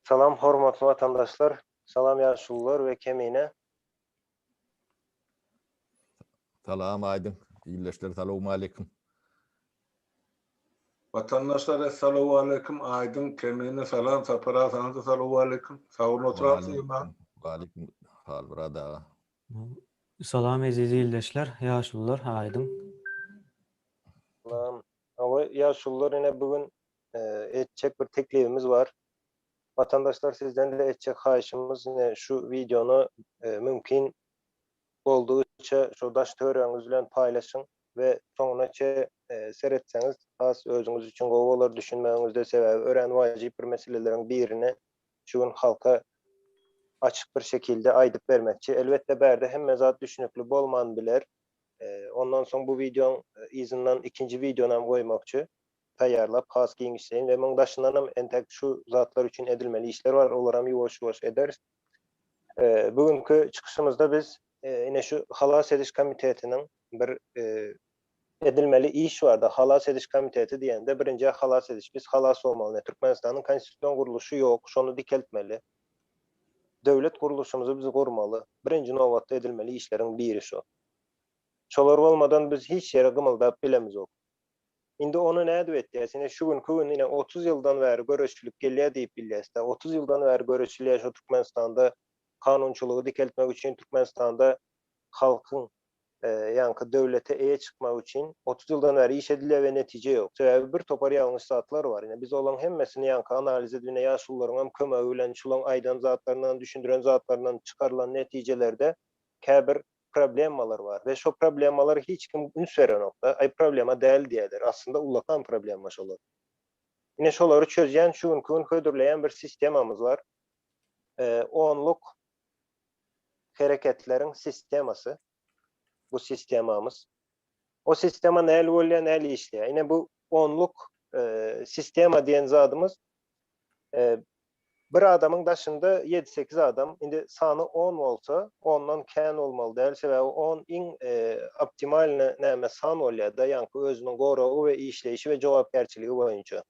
Salam hormatly watandaşlar, salam ýaşulular we Kemine. Salam Aýdyň ildeşler salowmaleýkim. Watandaşlar essalowaleýkim Aýdyň Kemine salam Sapar aga saňada salowaleýkim sag boluň oturapsyňyzma. Waleýkim Halmyrat aga. Salam eziz ildeşler ýaşulular Aýdyň. Salam. Hawa ýaşulular ine bu gün etjek bir teklibimiz bar. Watandaşlar sizden-de etjek haýyşymyz ine şu wideony mümkin boldugyça şu daş töweregiňiz bilen paýlaşyň we soňunaça seretseňiz has özüňiz üçin gowy bolar düşünmegiňizde sebäbi örän wajyp bir meseleleriň birini şu gün halka açyk bir şekilde aýdyp bermekçi. Elbetde bärde hemme zat düşünikli bolman biler. Ondan soň bu wideoň yzyndan ikinji wideonam goýmakçy. Taýýarlap has giňişleýin we muň daşyndanam entek şu zatlar üçin edilmeli işler bar olaram ýuwaş-ýuwaş ederis. Bu günki çykyşymyzda biz ine şu halas ediş komitetiniň bir edilmeli iş barda halas ediş komiteti diýende birinji halas ediş biz halas bolmaly ine Türkmenistanyň konstitusion gurluşy ýok şony dikeltmeli. Döwlet gurluşymyzy biz gurmaly. Birinji nobatda edilmeli işleriň biri şu. Şolar bolmadan biz hiç ýere gymyldap bilemizok. Indi ony nädip etýäs? Ine şu günki gün ine 30 ýyldan bäri göreşilip gelýär diýip bilýäs-dä. 30 ýyldan bäri göreşilýär şu Türkmenistanda kanunçylygy dikeltmek üçin, Türkmenistanda halkyň ýaňky döwlete eýe çykmagy üçin 30 ýyldan bäri iş edilýär we netije ýok. Sebäbi bir topar ýalňyş zatlar bar. Ine biz olaň hemmesini ýaňky analiz edip ine ýaşulularyňam kömegi bilen şulaň aýdan zatlaryndan, düşündiren zatlaryndan çykarylan netijelerde käbir problemalar bar we şo problemalara hiç kim üns berenokda, aý problema däl diýýärler, aslynda ullakan problema şolar. Ine şolary çözýän şu günki gün hödürleýän bir sistemamyz bar. Onluk hereketleriň sistemasy bu sistemamyz. O sistema nähili bolýar, nähili işleýär? Ine bu onluk sistema diýen zadymyz Bir adamyň daşynda ýedi-sekiz adam, indi sany on bolsa, ondan kän bolmaly däl, sebäbi on iň optimalny näme san bolýar-da, ýaňky özüniň goragy we işleýşi we jogapkärçiligi boýunça.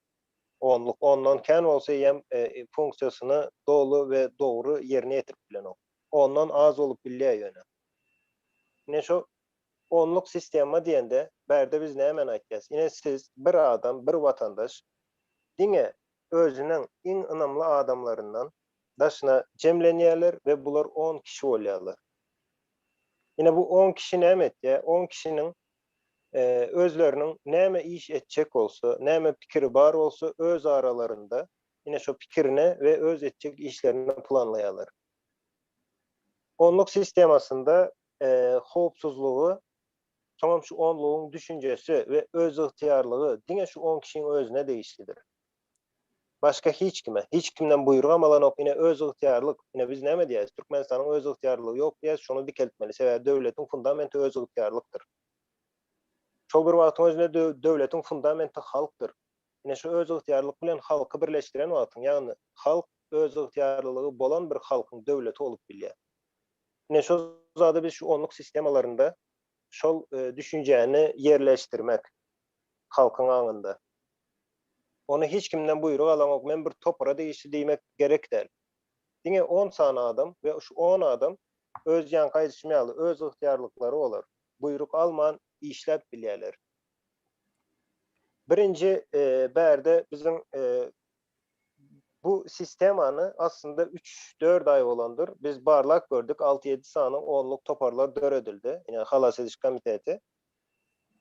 Onluk, ondan kän bolsa eýýäm funksiýasyny doly we dogry ýerine ýetirip bilenok. Ondan az bolup bilýär ýöne. Ine şo onluk sistema diýende, bärde biz nämäni aýtýas? Ine siz bir adam, bir watandaş diňe özüniň iň ynamly adamlaryndan daşyna jemlenýärler we bular on kişi bolýarlar. Ine bu on kişi näme etýär? On kişiniň özleriniň näme iş etjek bolsa, näme pikiri bar bolsa öz aralarynda ine şo pikirini we öz etjek işlerini planlaýarlar. Onluk sistemasynda howpsuzlygy soňam şu onlugyň düşünjesi we özygtyýarlygy diňe şu on kişiň özüne degişlidir. Başga hiç kime, hiç kimden buýrugam alanok, ine özygtyýarlyk, ine biz näme diýýäris, Türkmenistanyň özygtyýarlygy ýok diýýäris, şony dikeltmeli, sebäbi döwletiň fundamenti özygtyýarlykdyr. Şol bir wagtyň özünde döwletiň fundamenti halkdyr. Ine şu özygtyýarlyk bilen halky birleşdiren wagtyň, ýagny halk özygtyýarlylygy bolan bir halkyň döwleti bolup bilýär. Ine şo zady biz şu onluk sistemalarynda şol düşünjäni ýerleşdirmek halkyň aňynda. Ony hiç kimden buýruk alaňok, men bir topara degişli diýmek gerek däl. Diňe on sany adam we şu on adam öz ýaňky aýdyşym ýaly öz ygtyýarlyklary bolar. Buýruk alman işläp bilýärler. Birinji bärde biziň bu sistemany aslynda üç-dört aý bolandyr. Biz barlap gördük, alty-ýedi sany onluk toparlar döredildi. Ine halas ediş komiteti.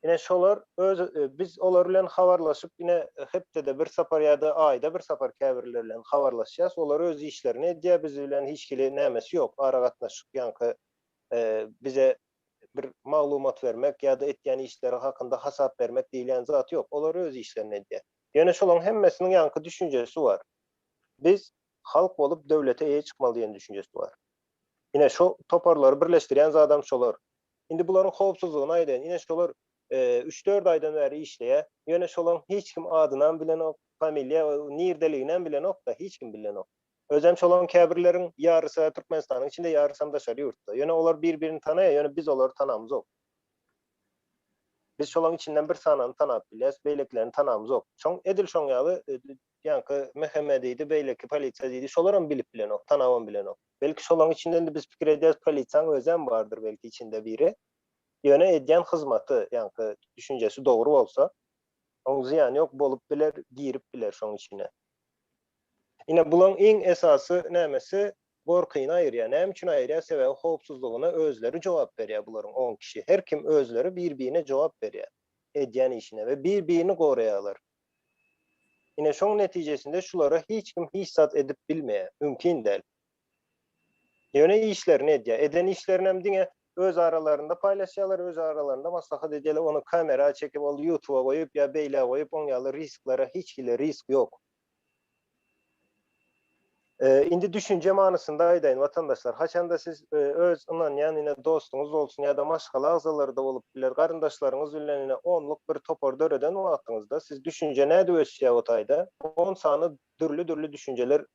Ine şolar öz biz olar bilen habarlaşyp ine hepdede bir sapar ýa-da aýda bir sapar käbirleri bilen habarlaşýas. Olar öz işlerini edýär, biz bilen hiç hili nämesi ýok, aragatnaşyk ýaňky bize bir maglumat bermek ýa-da etýän işleri hakynda hasap bermek diýilýän zat ýok. Olar öz işlerini edýär. Ýöne şolaryň hemmesiniň ýaňky düşünjesi bar. Biz halk bolup döwlete eýe çykmaly diýen düşünjesi bar. Ine şo toparlary birleşdirýän zadam şolar. Indi bularyň howpsuzlygyny aýdaýyn. Ine şolar üç-dört aýdan bäri işleýär. Ýöne şolaryň hiç kim adynam bilenok, familiýa, nirdeliginem bilenok-da, hiç kim bilenok. Özem şolaryň käbirleriň ýarysy Türkmenistanyň içinde, ýarysam daşary ýurtda. Ýöne olar bir-birini tanaýar, ýöne biz olary tanamyzok. Biz şolaryň içinden bir sanyny tanap bilýäris, beýlekilerini tanamyzok. Şoň edil şoň ýaly. ýaňky MHM diýdi, beýleki polisiýa diýdi, şolaram bilip bilenok, tanabam bilenok. Belki şolaň içinden-de biz pikir edýäris, polisiýaň özem bardyr belki içinde biri. Ýöne edýän hyzmaty, ýaňky düşünjesi dogry bolsa, oň zyýany ýok, bolup biler, girip biler şoň içine. Ine bulaň iň esasy nämesi gorkyny aýyrýar. Näme üçin aýyrýar? Sebäbi howpsuzlygyna özleri jogap berýär bularyň on kişi. Her kim özleri bir-birine jogap berýär edýän işine we bir-birini goraýarlar. Ine şoň netijesinde şulara hiç kim hiç zat edip bilmeýär. Mümkin däl. Ýöne işlerini edýär. Eden işlerinem diňe öz aralarynda paýlaşýarlar, öz aralarynda maslahat edýärler. Ony kamera çekip, ol ýutuba goýup ýa beýlä goýup, oň ýaly risklere hiç hili risk ýok. Indi düşünje manysynda aýdaýyn, watandaşlar, haçanda siz öz ynanýan ine dostuňyz bolsun ýa-da maşgala agzalary-da bolup biler, garyndaşlaryňyz bilen ine onluk bir topar döreden wagtyňyzda siz düşünje nädip ösýär o taýda? On sany dürli-dürli düşünjeler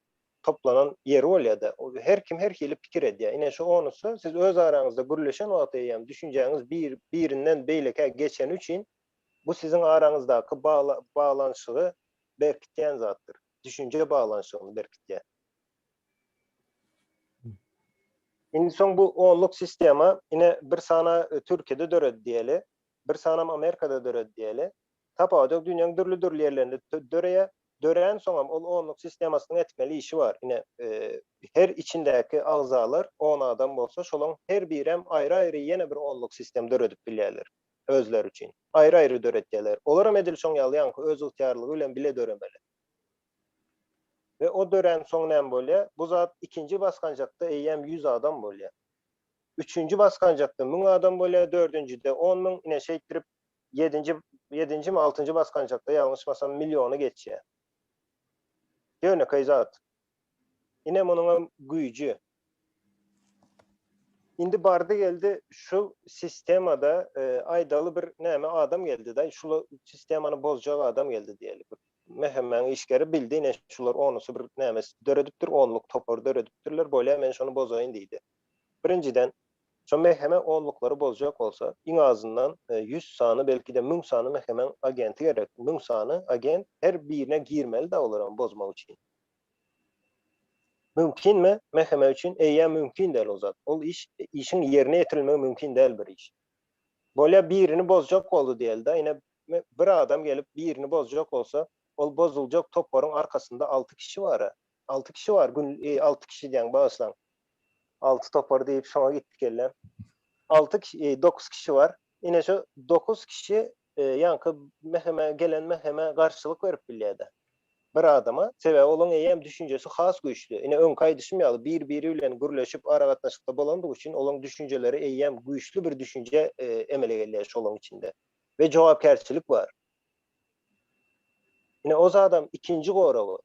toplanan ýeri bolýar-da. Her kim her hili pikir edýär. Ine şu onusy siz öz araňyzda gürleşen wagty eýýäm düşünjäňiz bir birinden beýlekä geçeni üçin bu siziň araňyzdaky baglanyşygy berkitýän zatdyr. Düşünje baglanyşygyny berkitýär. Indi soň bu onluk sistema ine bir sana Türkiýede döredi diýeli, bir sanam Amerikada döredi diýeli. Tapawudy ýok, dünýäň dürli-dürli ýerlerinde döreýär. Dörän soňam ol onluk sistemasynyň etmeli işi bar. Ine her içindäki agzalar on adam bolsa, şolaň her birem aýry-aýry ýene bir onluk sistem döredip bilýärler. Özleri üçin. Aýry-aýry döretýärler. Olaram edil şoň ýaly ýaňky özygtyýarlygy bilen bile döremeli. We o dörän soň näme bolýar? Bu zat ikinji basgançakda eýýäm 100 adam bolýar. Üçünji basgançakda 1000 adam bolýar, dördünjide 10 000, ine şeýtdirip ýedinji, ýedinjimi, altynjy basgançakda ýalňyşmasam milliony geçýär. Ýönekeý zat. Ine munuňam güýji. Indi bardy geldi şu sistemada aýdaly bir näme adam geldi da şul sistemany bozjak adam geldi diýeli. MHM-niň işgäri bildi ine şular onusy bir näme döredipdir onluk topar döredipdirler bolýa men şony bozaýyn diýdi. Birinjiden şo MHM onluklary bozjak bolsa iň azyndan 100 sany belki-de 1000 sany MHM-iň agenti gerek. 1000 sany agent her birine girmeli da olaram bozmak üçin. Mümkinmi? MHM üçin eýýäm mümkin däl o zat. Ol iş, işiň ýerine ýetirilmegi mümkin däl bir iş. Bolýa birini bozjak boldy diýeli-de, ine bir adam gelip birini bozjak bolsa, ol bozuljak toparyň arkasynda alty kişi bar-a. Alty kişi bar, gün, alty kişi diýýän, bagyşlaň. Alty topar diýip şoňa gitdi kellem. Alty kişi, dokuz kişi bar. Ine şu dokuz kişi ýaňky MHM gelen MHM garşylyk berip bilýär-de. Bir adama, sebäbi olaň eýýäm düşünjesi has güýçli. Ine öňki aýdyşym ýaly bir-biri bilen gürleşip aragatnaşykda bolandygy üçin olaň düşünjeleri eýýäm güýçli bir düşünje emele gelýär şolaň içinde. We jogapkärçilik bar. Ine o zadam ikinji goragy.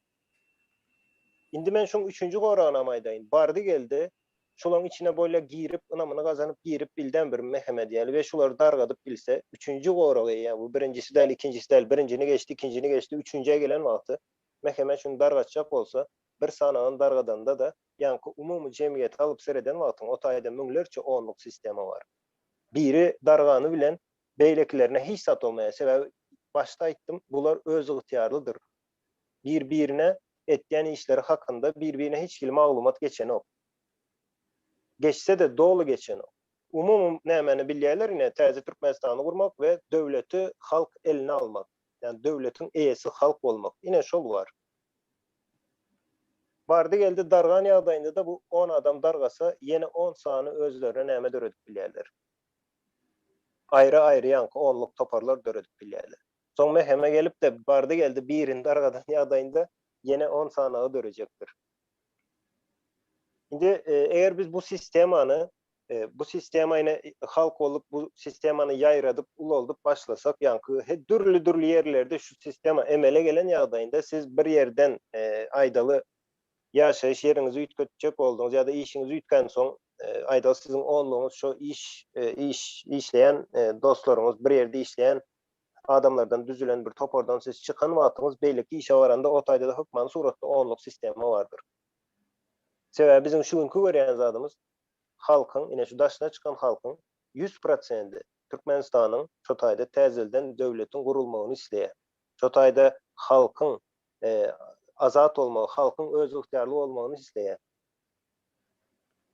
Indi men şoň üçünji goragynam aýdaýyn. Bardy geldi, şolaň içine bolýa girip, ynamyny gazanyp girip bildem bir Mehmet ýaly we şulary dargadyp bilse, üçünji goragy ýa bu birinjisi däl, ikinjisi däl, birinjini geçdi, ikinjini geçdi, üçünjä gelen wagty Mehmet şuny dargatjak bolsa, bir sanagyny dargadanda-da, ýaňky umumy jemgyýeti alyp sereden wagtyň o taýda müňlerçe onluk sistema bar. Biri dargany bilen beýlekilerine hiç zat bolmaýar. Sebäbi başda aýtdym, bular özygtyýarlydyr. Bir-birine etýän işleri hakynda bir-birine hiç hili maglumat geçenok. Geçse-de doly geçenok. Umumy nämäni bilýärler ine täze Türkmenistany gurmak we döwleti halk eline almak. Ýagny döwletiň eýesi halk bolmak. Ine şol bar. Bardy geldi dargan ýagdaýynda-da bu on adam dargasa ýene on sany özlerine näme döredip bilýärler. Aýry-aýry ýaňky onluk toparlar döredip bilýärler. Soň MHM gelip-de bardy-geldi birini dargadan ýagdaýynda ýene on sanagy dörejekdir. Indi eger biz bu sistemany bu sistema ine halk bolup bu sistemany ýaýradyp ulaldyp başlasak ýaňky dürli-dürli ýerlerde şu sistema emele gelen ýagdaýynda siz bir ýerden aýdaly ýaşaýyş ýeriňizi üýtgetjek bolduňyz ýa-da işiňiz üýtgänsoň aýdaly siziň onlugyňyz şu iş iş işleýän dostlaryňyz bir ýerde işleýän adamlardan düzülen bir topardan siz çykan wagtyňyz beýleki işe baranda o taýda-da hökmany suratda onluk sistema bardyr. Sebäbi biziň şu günki görýän zadymyz halkyň, ine şu daşyna çykan halkyň 100 prosendi Türkmenistanyň şo taýda täzelden döwletiň gurulmagyny isleýär. Şo taýda halkyň. azat bolmagy, halkyň özygtyýarly bolmagyny isleýär.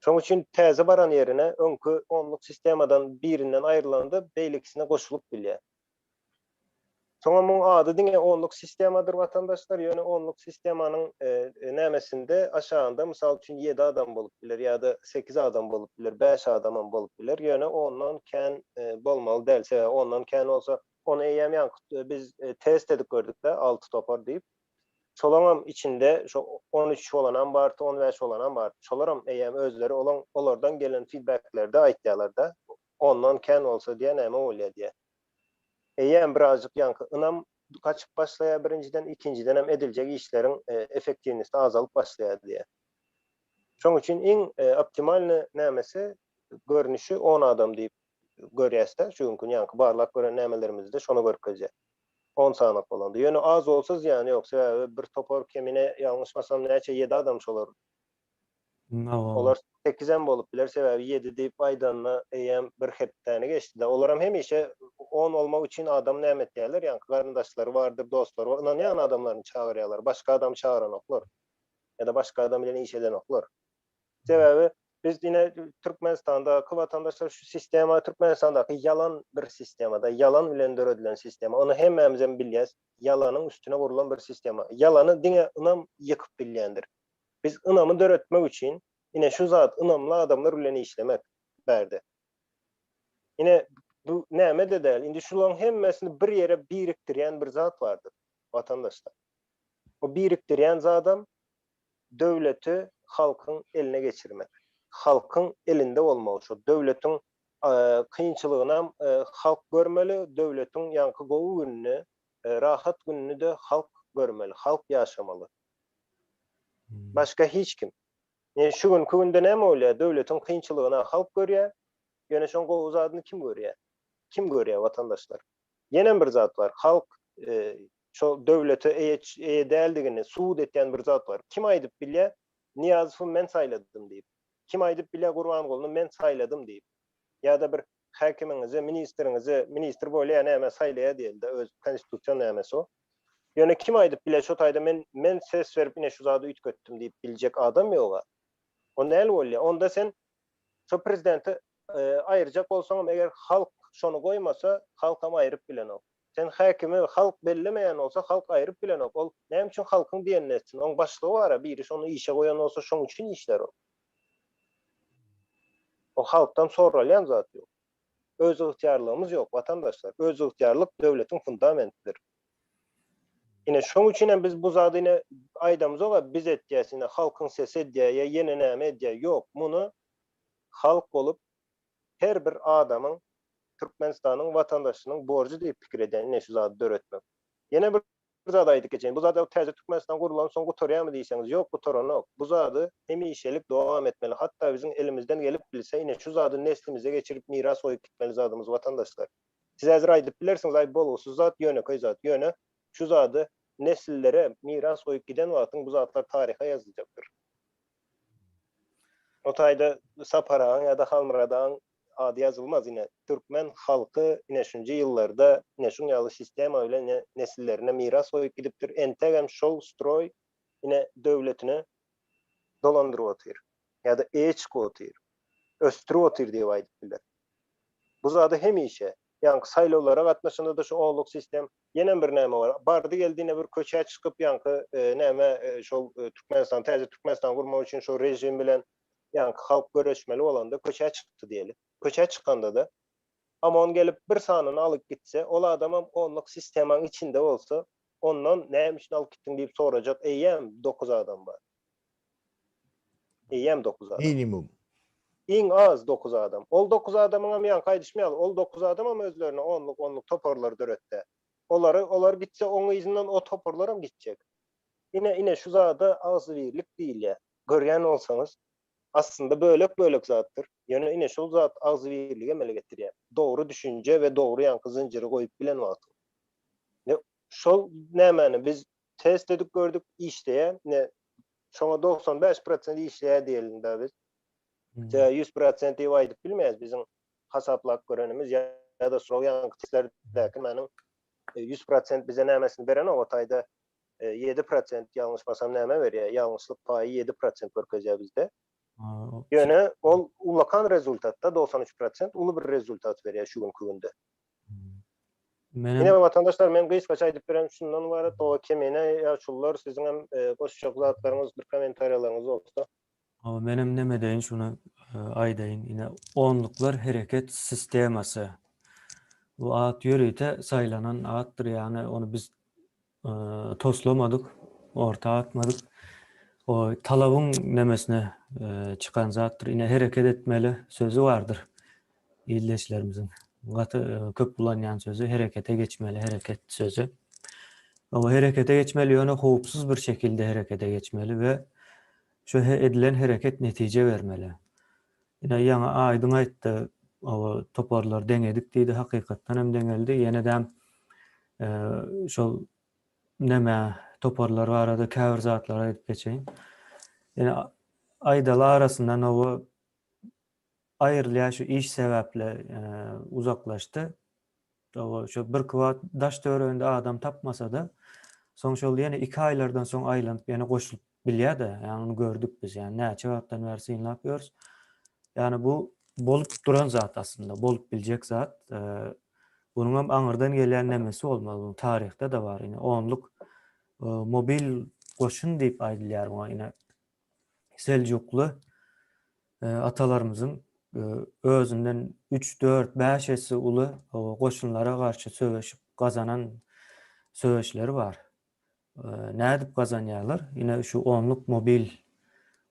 Şonuň üçin täze baran ýerine öňki onluk sistemadan birinden aýrylanda beýlekisine goşulyp bilýär. Soňam muň ady diňe onluk sistemadyr watandaşlar, ýöne onluk sistemanyň nämesinde aşagynda mysal üçin ýedi adam bolup biler ýa-da sekiz adam bolup biler, bäş adamam bolup biler, ýöne ondan kän bolmaly däl, sebäbi ondan kän bolsa ony eýýäm ýaňky biz test edip gördük-de alty topar diýip. Şolaňam içinde şo 13 bolanam bardy, 15 bolanam bardy. Şolaram eýýäm özleri olaň olardan gelen feedbacklerde aýtýarlar-da, ondan kän bolsa diýýär näme bolýar diýýär. Eýýäm birazjyk ýaňky ynam gaçyp başlaýar birinjiden, ikinjidenem ediljek işleriň effektiwnosti azalyp başlaýar diýýär. Şoň üçin iň optimalny nämesi görnüşi on adam diýip görýäs-de, şu günki ýaňky barlap gören nämelerimizde şony görkezýär. On sanak bolanda. Ýöne az bolsa zyýany ýok, sebäbi bir topar kemine ýalňyşmasam näçe ýedi adam şolar. Olar sekizem bolup biler, sebäbi ýedi diýip aýdanyna eýýäm bir hepdäni geçdi-de. Olaram hemişe on bolmak üçin adam näme etýärler, ýaňky garyndaşlary bardyr, dostlary bar, ynanýan adamlaryny çagyrýarlar, başga adam çagyranoklar ýa-da başga adam bilen iş edenoklar. Sebäbi biz ine Türkmenistandaky watandaşlar şu sistema Türkmenistandaky ýalan bir sistemada, ýalan bilen döredilen sistema. Ony hemmämizem bilýäs. Ýalanyň üstüne gurlan bir sistema. Ýalany diňe ynam ýykyp bilýändir. Biz ynamy döretmek üçin ine şu zat ynamly adamlar bilen işlemek bärde. Ine bu näme-de däl. Indi şularyň hemmesini bir ýere birikdirýän bir zat bardyr watandaşlar. O birikdirýän zadam döwleti halkyň eline geçirmek. Halkyň elinde bolmagy şo döwletiň kynçylygynam halk görmeli, döwletiň ýaňky gowy gününi, rahat gününi-de halk görmeli, halk ýaşamaly. Başga hiç kim. Ine şu günki günde näme bolýar? Döwletiň kynçylygyny halk görýär, ýöne şoň gowy zadyny kim görýär? Kim görýär watandaşlar? Ýenem bir zat bar, halk şol döwlete eýe eýe däldigini subut etýän bir zat bar. Kim aýdyp bilýär, Nyýazowy men saýladym diýip? Kim aýdyp bilýär Gurbangulyny men saýladym diýip? Ýa-da bir häkimiňizi, ministriňizi, ministr bolýar näme saýlaýar diýeli-de, öz konstitusion nämesi o. Ýöne kim aýdyp bilýär şo taýda men men ses berip ine şu zady üýtgetdim diýip biljek adam ýoga. O näl bolýar? Onda sen şo prezidenti aýyrjak bolsaňam eger halk şony goýmasa halkam aýryp bilenok. Sen häkimi halk bellemeýän bolsa halk aýryp bilenok. Ol näme üçin halkyň diýenini etsin? Oň başlygy bara biri şony işe goýan bolsa şoň üçin işlär ol. O halkdan soralýan zat ýok. Özygtyýarlygymyz ýok watandaşlar. Özygtyýarlyk döwletiň fundamentidir. Ine şoň üçin hem biz bu zady ine aýdamyzok-a biz etýäs ine halkyň sesi edýär ýa ýene näme edýär. Ýok muny halk bolup her bir adamyň Türkmenistanyň watandaşynyň borjy diýip pikir edýän ine şu zady döretmek. Ýene bir zady aýdyp geçeýin. Bu zat täze Türkmenistan gurulansoň gutarýarmy diýseňiz, ýok gutaranok. Bu zady hemişelik dowam etmeli. Hatda biziň elimizden gelip bilse ine şu zady neslimize geçirip miras goýup gitmeli zadymyz watandaşlar. Siz häzir aýdyp bilersiňiz aý bolgusyz zat ýönekeý zat. Ýöne şu zady nesillere miras goýup giden wagtyň bu zatlar taryha ýazyljakdyr. O taýda Sapar agaň ýa-da Halmyrat agaň ady ýazylmaz ine türkmen halky ine şunja ýyllarda ine şuň ýaly sistema bilen ine nesillerine miras goýup gidipdir entegem şol stroý ine döwletini dolandyryp otyr ýa-da eýe çykyp otyr ösdürip otyr diýip aýdyp biler bu zady hemişe ýaňky saýlawlara gatnaşanda-da şu onluk sistem ýenem bir näme bar bardy geldi ine bir köçä çykyp ýaňky näme şol Türkmenistan täze Türkmenistan gurmak üçin şol režim bilen ýaňky halk göreşmeli bolanda köçä çykdy diýeli. Köçä çykanda-da OMON gelip bir sanyny alyp gitse, ol adamam onluk sistemaň içinde bolsa, ondan näme üçin alyp gitdiň diýip sorajak eýýäm dokuz adam bar. Eýýäm dokuz adam. Minimum. Iň az dokuz adam. Ol dokuz adamyňam ýaňky aýdyşym ýaly, ol dokuz adamam özlerine onluk onluk toparlar döretdi. Olary, olar gitse oň yzyndan o toparlaram gitjek. Ine, ine şu zada agzybirlik diýilýär. Görýän bolsaňyz, aslynda bölek-bölek zatdyr. Ýöne ine şol zat agzybirligi emele getirýär. Dogry düşünje we dogry ýaňky zynjyry goýup bilen wagtyň. Ine şol nämäni biz test edip gördük, işleýär. Ine şoňa 95 prosent işleýär diýelim-dä biz. Ýa 100 prosent diýip aýdyp bilmeýäs biziň hasaplap görenimiz ýa-da şol ýaňky testlerdäki meniň 100 prosent bize nämesini berenok o taýda. 7% ýalňyşmasam näme berýär? Ýalňyşlyk paýy 7% görkezýär bizde. Ýöne ol ullakan rezultatda 93% uly bir rezultat berýär şu günki günde. Menem Ine watandaşlar men gysgaça aýdyp beren şundan ybarat. O kemine ýaşulular siziň hem goşjak zatlaryňyz bir kommentariýalaryňyz bolsa. Hawa menem neme edeýin şuny aýdaýyn. Ine onluklar hereket sistemasy. Bu at ýörite saýlanan atdyr ýagny ony biz toslamadyk, orta atmadyk. O talabyň nemesine çykan zatdyr. Ine hereket etmeli sözi bardyr ildeşlerimiziň. Gaty köp ulanýan sözi herekete geçmeli, hereket sözi. O herekete geçmeli, ýöne howpsuz bir şekilde herekete geçmeli we şu edilen hereket netije bermeli. Ine ýaňy Aýdyň aýtdy, o toparlar deňedik diýdi, hakykatdan hem deňeldi. Ýene-de şol neme toparlar barada käbir zatlary aýdyp geçeýin. Ýene aýdaly arasyndan oba aýrylýar şu iş sebäpli uzaklaşdy. Oba şu birki wagt daş töwereginde adam tapmasa-da, soň şol ýene iki aýlardan soň aýlanyp ýene goşulyp bilýär-de. Ýagny ony gördük biz. Ýagny näçe wagtdan bäri synlap ýörüs. Ýagny bu bolup duran zat aslynda, bolup biljek zat. Bunuň hem aňyrdan gelýän nemesi bolmaly. Bu taryhda-da bar. Ine onluk mobil goşun diýip aýdylýar muňa. Ine Seljukly atalarymyzyň özünden 3, 4, 5 esse uly goşunlara garşy söweşip gazanan söweşleri bar. Nädip gazanýarlar? Ine şu onluk mobil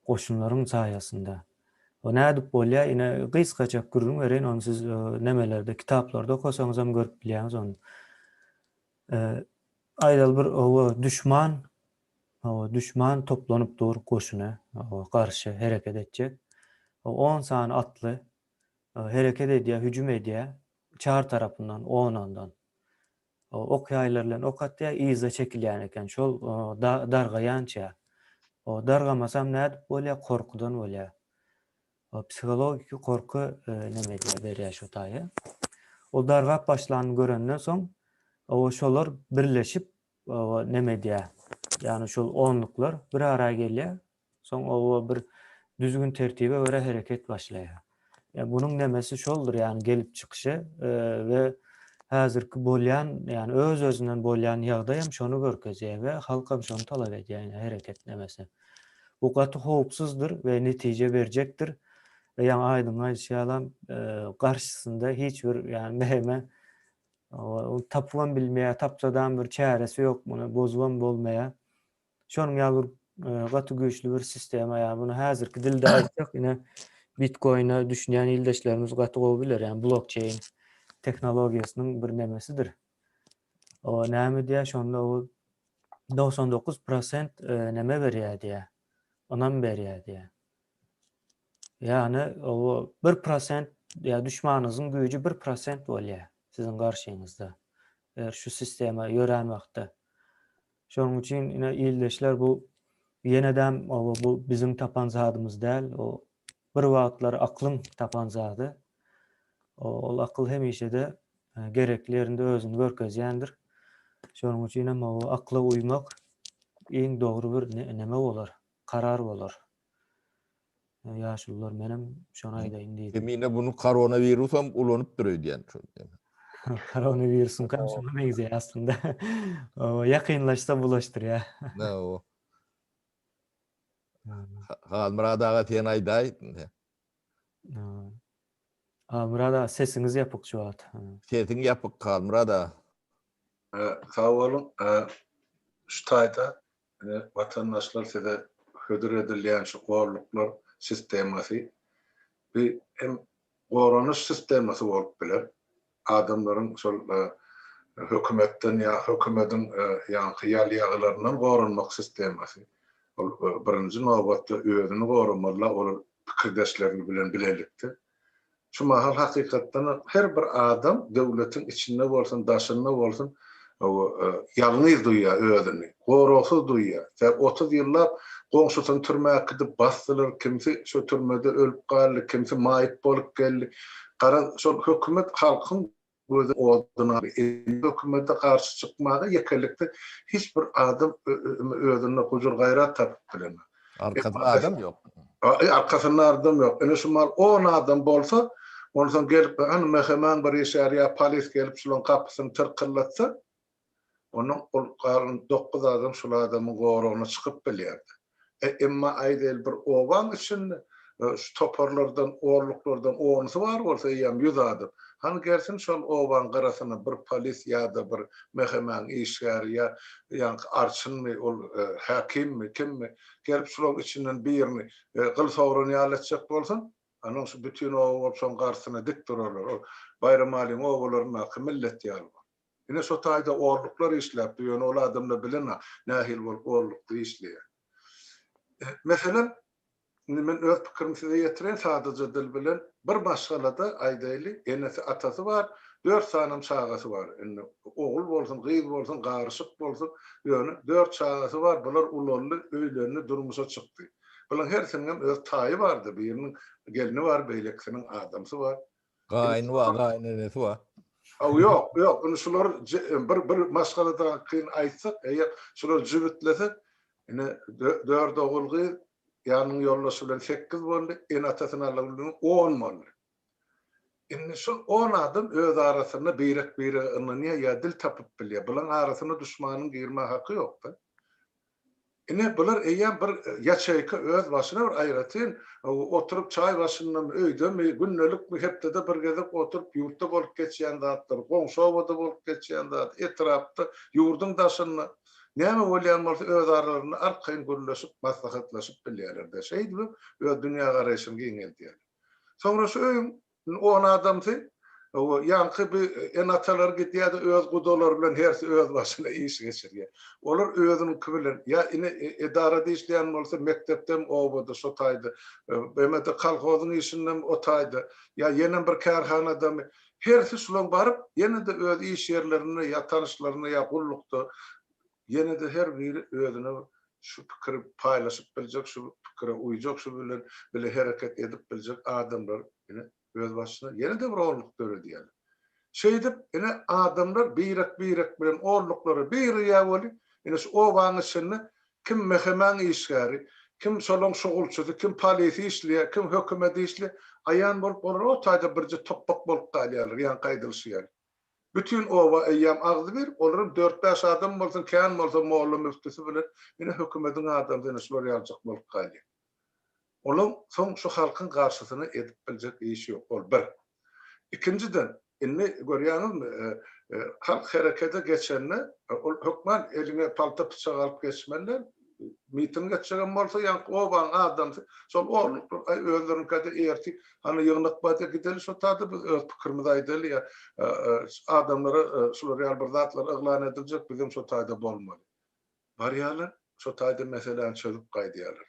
goşunlaryň saýasynda. O nädip bolýar? Ine gysgajak gürrüň bereýin, ony siz nemelerde, kitaplarda okasaňyz hem görüp bilýäňiz ony. Aýdaly bir oba düşman, oba düşman toplanyp dur goşuna, oba garşy hereket etjek. On sany atly hereket edýär, hüjüm edýär çar tarapyndan, on-ondan. Ok ýaýlary bilen ok atýar, yza çekilýän eken. Şol dargaýança. Dargamasam nädip bolýar? Gorkudan bolýar. Psihologiki gorky neme edýär, berýär şo taýa. Ol dargap başlanyny görenden soň, şolar birleşip neme edýär? Ýagny şol onluklar bir ara gelýär. Soň oba bir düzgün tertibe görä hereket başlaýar. Ýa bunuň nemesi şoldur, ýagny gelip çykyşy we häzirki bolýan, ýagny öz-özünden bolýan ýagdaý hem şony görkezýär we halk hem şony talap edýär, ýagny hereket nemesi. Bu gaty howpsuzdyr we netije berjekdir. We ýaňy Aýdyň aýdyşy ýalam garşysynda hiç bir ýagny meheme tapybam bilmeýär, tapsadam bir çäresi ýok muny bozubam bolmaýar. Şonuň ýaly bir gaty güýçli bir sistema ýa muny häzirki dilde aýtsak ine bitcoin-e düşünýän ildeşlerimiz gaty gowy biler ýa blokçeýn tehnologiýasynyň bir nemesidir. O näme diýýär şonda o 99 prosent neme berýär diýýär. Ynam berýär diýýär. Ýagny o bir prosent ýa düşmanyňyzyň güýji bir prosent bolýar siziň garşyňyzda. Eger şu sistema ýörän wagtda. Şonuň üçin ine ildeşler bu ýenedem oba bu biziň tapan zadymyz däl, o bir wagtlar aklyň tapan zady. Ol akyl hemişe-de gerekli ýerinde özüni görkezýändir. Şonuň üçin hem o akla uýmak iň dogry bir neme bolar, karar bolar. Ýaşulular menem şony aýdaýyn diýdim. Kemine bunu koronawirusam ulanypdyr öýdýän şol. Koronawirusyň hem şoňa meňzeýär aslynda. Ýakynlaşsa bulaşdyrýar. Ne o. Halmyrat aga sen aýdaý. Halmyrat aga sesiňiz ýapyk şu wagt. Sesiň ýapyk Halmyrat aga. Sag boluň. Şu taýda Ine, watandaşlar size hödür edilýän şu golluklar sistemasy bi hem goranyş sistemasy bolup biler. Adamlaryň şol hökümetden ýa hökümediň ýaňky ýal-ýagylaryndan goranmak sistemasy. Ol birinji nobatda özüni goramaly, olar pikirdeşlerini bilen bilelikde. Şu mahal hakykatdanam her bir adam döwletiň içinde bolsun, daşynda bolsun, ýalňyz duýýar özüni, goragsyz duýýar. Sebäbi 30 ýyllap goňşusyny türmä äkidip basdylar, kimsi şo türmede ölüp galdy, kimsi maýyp bolup geldi. Garaz, şol hökümet halkyň. Gözi oduna hökümete garşy çykmaga ýekelikde hiç bir adam özünde gujur-gaýrat tapyp bilenok. Arkasynda adam ýok. Arkasynda adam ýok. Ine şu mal on adam bolsa, onsoň gelip hany MHM-iň bir işgäri ýa polis gelip şularyň gapysyny tyrkyldatsa, Onuň ol galan dokuz adam şul adamyň goragyna çykyp bilýärdi. E, emma aýdaýly bir obaň içinde şu toparlardan, orluklardan onusy bar bolsa eýýäm ýüz adam. Hany gelsin şol obaň gyrasyna bir polis ýa-da bir MHM-iň işgäri ýa ýaňky arçynmy, ol häkimmi, kimmi, gelip şularyň içinden birini gyl sogran ýaly etjek bolsun, Onuň şu bütin oba bolup şoň garşysyna dik durarlar. Ol Baýramalyň obalaryndaky millet ýaly. Ine şo taýda orluklar işläpdi, ýöne ol adamlar bilenok nähili bolup orlukda işleýär. Meselem, indi men öz pikirimi size ýetireýin sadaja dil bilen, bir maşgalada aýdaýly, enesi, atasy bar, dört sanam çagasy bar. Indi ogul bolsun, gyz bolsun, garyşyk bolsun, ýöne dört çagasy bar, bular ulaldy, öýlendi, durmuşa çykdy. Bularyň hersiniňem öz taýy bardy, biriniň gelni bar, beýlekisiniň adamsy bar. Gaýyny bar, gaýynenesi bar. Aw ýok, ýok, indi şular bir bir maşgaladakyny aýtsak, eger şular jübütlesek, ine dört ogul gyz, ýanynyň ýoldaşy bilen sekiz boldy, ene-atasyny alyp bilen on boldy. Indi şul on adam öz arasynda birek-birege ynanýar ýa dil tapyp bilýär. Bularyň arasyna duşmanyň girmäge haky ýok-da. Ine, bular eýýäm bir ýaçeýka öz başyna bir aýratyn oturyp çaý başyndamy, öýdemi, gündelikmi, hepdede bir gezek oturyp ýurtda bolup geçýän zatlary, goňşy obada bolup geçýän zat, etrapda, ýurduň daşynda näme bolýan bolsa öz aralarynda arkaýyn gürleşip, maslahatlaşyp bilýärler-de. Şeýdibem öz dünýägaraýşyny giňeldýärler. Soňra şu öýüň Indi on adamsy, hawa, ýaňky bi ene-atalary gidýär-de öz gudalary bilen hersi öz başyna iş geçirýär. Olar özüniňki bilen, ýa ine edarada işleýän bolsa mekdepdem obada şo taýda, emede kolhozyň işindem o taýda, ýa ýenem bir kärhanadamy, hersi şulaň baryp ýene-de öz iş ýerlerinde ýa tanyşlarynda ýa gullukda ýene-de her biri özüne bir şu pikiri paýlaşyp biljek, şu pikire uýjak, şu bilen bile hereket edip biljek adamlar ine öz başyna ýene-de bir orluk döredýärler. Şeýdip, ine adamlar birek-birek bilen orluklara birigýär weli, ine şu obaň içinde kim MHM-iň işgäri, kim şolaň şugulçysy, kim polisi işleýär, kim hökümet işleýär, aýan bolup olar o taýda birje topbak bolup galýarlar, ýaňky aýdylyşy ýaly. Bütin oba eýýäm agzybir, olaram dört-bäş adam bolsun, kän bolsa molla-müftüsi bilen ine hökümediň adamsy ine şular ýalyjak bolup galýar. Olaň soň şu halkyň garşysyna edip biljek işi ýok, ol bir. Ikinjiden, indi görýäňizmi, halk herekete geçende, ol hökman eliňe palta-pyçak alyp geçmeli däl, Miting etjegem bolsa ýaňky obaň adamsy şol orluklar aý özleriňkede ertir hany ýygnak barýa gideli şo tada biz öz pikirimizi aýdaly ýa adamlara şular ýaly bir zatlar yglan ediljek bizem şo taýda bolmaly. Barýarlar şo taýda meseläni çözüp gaýdýarlar.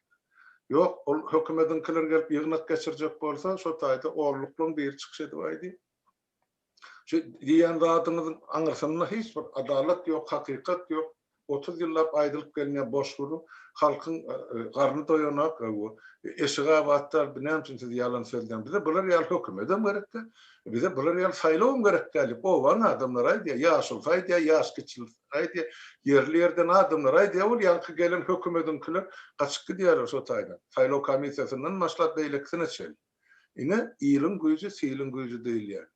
Ýok ol hökümediňkiler gelip ýygnak geçirjek bolsa şo taýda orluklaň biri çykyş edip aýdýar. Şu diýýän zadyňyzyň aňyrsynda hiç bir adalat ýok, hakykat ýok. 30 ýyllap aýdylyp gelinýän boş gürrüň. Halkyň garny doýanak, eşigi abat däl, bu näme üçin siz ýalan sözleýäňiz? Bize bular ýaly hökümetem gerek däl. Bize bular ýaly saýlawam gerek däl diýip, obaň adamlary aýdýar, ýaşulusy aýdýar, ýaş kiçilisi aýdýar, ýerli-ýerden adamlar aýdýar, ol ýaňky gelen hökümediňkiler gaçyp gidýärler şo taýdan. Saýlaw komissiýasyndan başlap beýlekisine çenli. Ine, iliň güýji, siliň güýji diýilýär.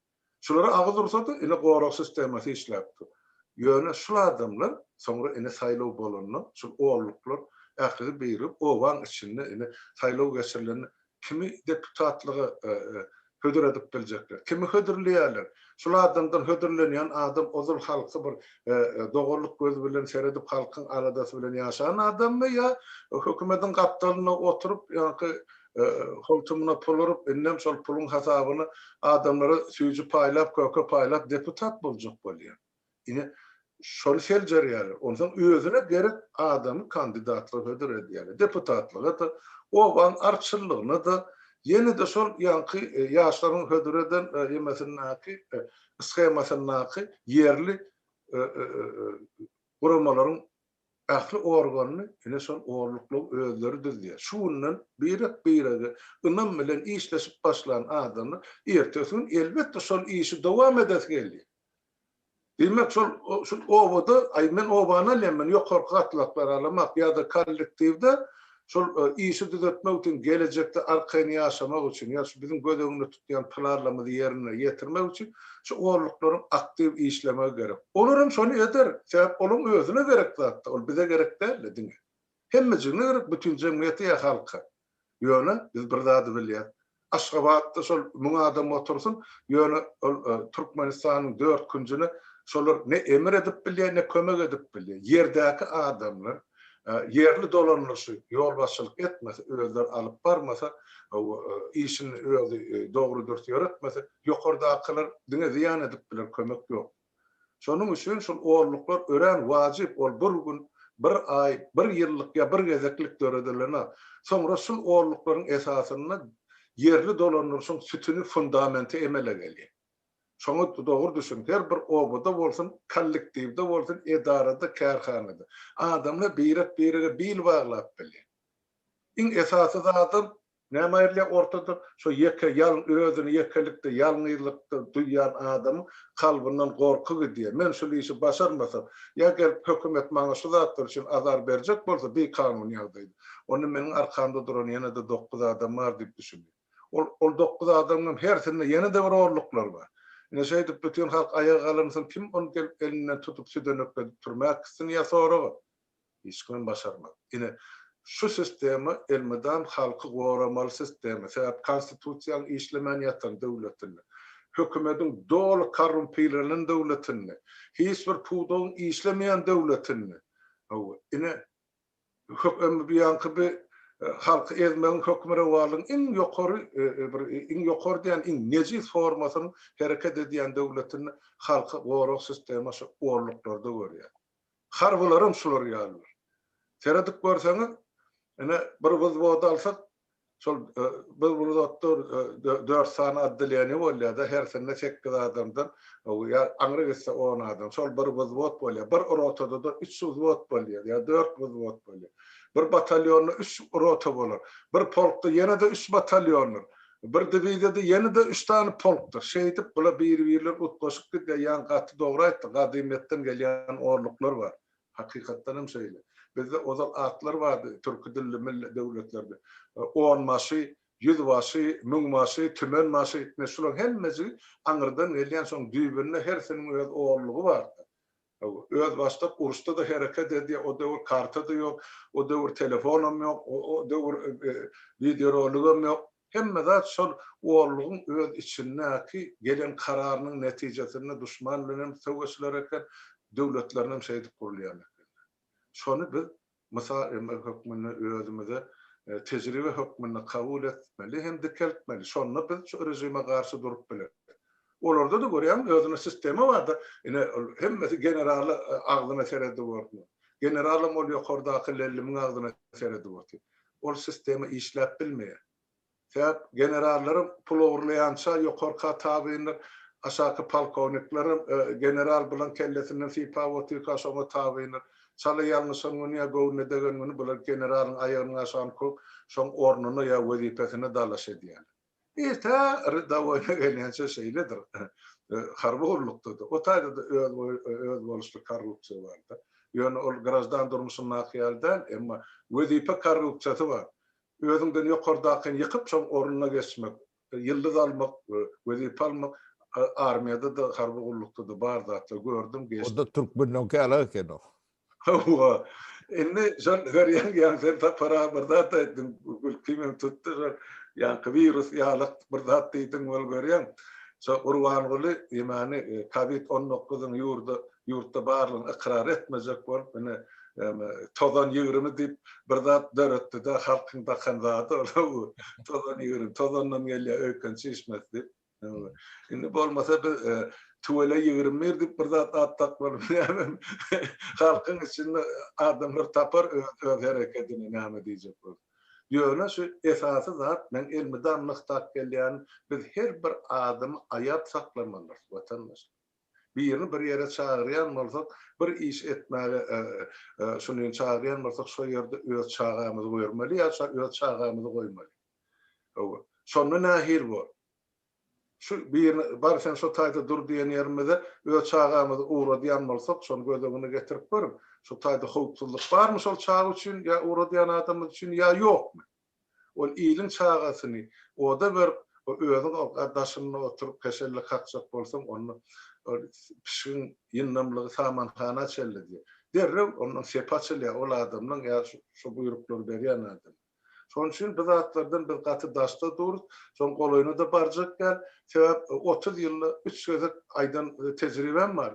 Şulara agyz ursa-da, ine gorag sistemasy işläp dur. Ýöne şul adamlar soňra ine saýlaw bolanda, şul olluklar ählisi birigip obaň içinde ine saýlaw geçirilende kimi deputatlyga hödür edip biljekler, kimi hödürleýärler. Şul adamdan hödürlenýän adam ozal halky bir doganlyk gözi bilen seredip halkyň aladasy bilen ýaşan adammy ýa hökümediň gapdalynda oturyp ýaňky Holtumyna pul urup, indem şol puluň hasabyna adamlara süýji paýlap, köke paýlap deputat boljak bolýar. Ine, şony seljerýärler. Onsoň özüne gerek adamy kandidatlyga hödür edýärler. Deputatlyga-da, obaň arçynlygyna-da, ýene-de şol ýaňky ýaşlaryň hödür eden ýemesindäki, shemasyndaky ýerli guramalaryň Ähli organyny ine şol orluklygy özleri düzýär. Şu günden birek-birege ynam bilen işleşip başlan adamlar ertesi gün elbetde şol işi dowam edesi gelýär. Diýmek şol şu obada, aý men obany alýan, men ýokarky gatlaklary alamak ýa-da kollektiwde şol işi düzetmek üçin, gelejekde arkaýyn ýaşamak üçin ýa şu biziň göz öňünde tutýan planlarymyzy ýerine ýetirmek üçin şu orluklaryň aktiw işlemegi gerek. Olar hem şony eder. Sebäp olaryň özüne gerek zatda, ol bize gerek däl-de diňe. Hemmejigine gerek, bütin jemgyýete ýa halka. Ýöne biz bir zady bilýäs. Aşgabatda şol müň adam otursyn, ýöne ol Türkmenistanyň dört künjüne şolar ne emir edip bilýär, ne kömek edip bilýär. Ýerdäki adamlar ýerli dolanyşy ýolbaşçylyk etmese, özleri alyp barmasa, işini özi dogry-dürs ýöretmese, ýokardakylar diňe zyýan edip biler, kömek ýok. Şonuň üçin şol orluklar örän wajyp, ol bir gün, bir aý, bir ýyllyk ýa bir gezeklik döredilenok. Soňra şul orluklaryň esasynda ýerli dolandyryşyň sütüni, fundamenti emele gelýär. Şoňa dogry düşüniň, her bir obada bolsun, kollektiwde bolsun, edarada, kärhanada adamlar birek-birege bil baglap bilýär. Iň esasy zadam Näme aýrylýar ortada? Şo ýeke, ýal, özüni ýekelikde, ýalňyzlykda duýýan adamyň kalbyndan gorky gidýär. Men şul işi başarmasam, ýa gelip hökümet maňa şu zatlar üçin azar berjek bolsa, bikanun ýagdaýda, onda meniň arkamda duran ýene-de dokuz adam bar diýip düşünýär. Ol, ol dokuz adamyň hem hersinde ýene-de bir orluklar bar. Ine şeýdip bütin halk aýaga galansoň kim ony gelip elinden tutup südenekledip türmä äkitsin ýa soraga? Hiç kimem başarmaz. Ine, şu sistema elmydam halky goramaly sistema. Sebäp konstitusiýaň işlemän ýatan döwletinde, hökümediň doly korrumpirlenen döwletinde, hiç bir pudagyň işlemeýän döwletinde, hawa, ine, ýaňky bi halky ezmegiň hökmürowanlygyň iň ýokary bir iň ýokary diýen iň nejis formasynyň hereket edýän döwletinde halky gorag sistema şu orluklarda görýär. Harbylaram şular ýalydyr. Seredip görseňiz, ine, bir wzwody alsak, şol bir wzwodda dört sany otdeleniýe bolýar-da, hersinde sekiz adamdan, ýa aňry gitse on adam, şol bir wzwod bolýar. Bir rotada-da üç wzwod bolýar, ýa dört wzwod bolýar. Bir batalýonda üç rota bolar. Bir polkda ýene-de üç batalýondyr. Bir diwiziýada ýene-de üç sany polkdyr. Şeýdip, bular biri-birleri utgaşyp gidýär. Ýaňy gaty dogry aýtdy, gadymyýetden gelýän orluklar bar. Hakykatdan hem şeýle. Bizde ozal atlar bardy, türki dilli milli döwletlerde. Onbaşy, ýüzbaşy, müňbaşy, tümenbaşy, ine şularyň hemmejigi aňyrdan gelýän, şoň düýbünde hersiniň öz orlugy bardy. Özbaşdak uruşda-da hereket edýär, o döwür karta-da ýok, o döwür telefonam ýok, o döwür wideoroligem ýok. Hemme zat şol orlugyň öz içindäki gelen kararynyň netijesinde duşman bilen hem söweşiler eken, döwletlerinem şeýdip gurulýan eken. Şony biz mysal hökmünde özümize tejribe hökmünde kabul etmeli hem dikeltmeli. Şonda biz şu režime garşy durup bileris. Olarda-da görýäňmi özüne sistema barda, ine ol hemmesi generala agzyna seredip otyr. Generalam ol ýokardaky lellimiň agzyna seredip otyr. Ol sistema işläp bilmeýär. Sebäp generallaram pul ogurlaýança ýokarka tabyndyr, aşaky polkowniklerem general bilen kellesinden sypap otyrka şoňa tabyndyr. Çala ýalňyşan güni ýa göwnüne degen güni bular generalyň aýagynyň aşagyny köwüp, şoň ornuna ýa wezipesine dalaş edýärler. Tä rdawoýna gelýänçä şeýledir. Harby gullukda-da, o taýda-da özboluşly korrupsiýa bar-da. Ýöne ol graždan durmuşyndaky ýaly däl, emma wezipe korrupsiýasy bar. Özüňden ýokardakyny ýykyp, şoň ornuna geçmek, ýyldyz almak, wezipe almak armiýada-da, harby gullukda-da bar zatlar. Gördüm, geçdim. O-da türkmeniňki ýaly eken o. Hawa. Indi şol görýäň, ýaňy sen Sapar aga bir zat aýtdyň, gülkimem tutdy şol ýaňky wirus ýalak bir zat diýdiň ol görýäň. Şo Gurbanguly ýemany kowid on dokuzyň ýurda ýurtda barlygyny ykrar etmejek bolup ine tozan 20 diýip bir zat döretdi-de halkyň dakan zady ol tozan 20 tozandan gelýär öýken çişmesi diýip. Indi bolmasa biz tüwele 21 diýip bir zat at dakmaly näme halkyň içinde adamlar tapar öz öz herekedini näme diýjek bolup. Ýöne şu esasy zat men elmydam nygtap gelýänim biz her bir adamy aýap saklamalydyrys watandaşlar. Birini bir ýere çagyrýan bolsak, bir iş etmäge şuny çagyrýan bolsak şo ýerde öz çagamyzy goýurmaly ýa öz çagamyzy goýmaly. Hawa. Şonda nähili bor? Şu birini bar sen şo taýda dur diýen ýerimize öz çagamyzy ugradýan bolsak, şony göz öňüne getirip görüň. Şo taýda howpsuzlyk barmy şol çaga üçin ýa ugradýan adamymyz üçin ýa ýokmy? Ol iliň çagasyny oda berip, o özüň o daşynda oturyp heşelle kakjak bolsaň, onda ol pişigiň ýyndamlygy samanhana çenli diýýär. Derrew ondan sepi açylýar ol adamlaň ýa şo buýruklary berýän adamyň. Şonuň üçin bu zatlardan biz gaty daşda durus, şoň golaýyna-da barjak däl. Sebäp 30 ýylda üç gezek aýdan tejribäm bar.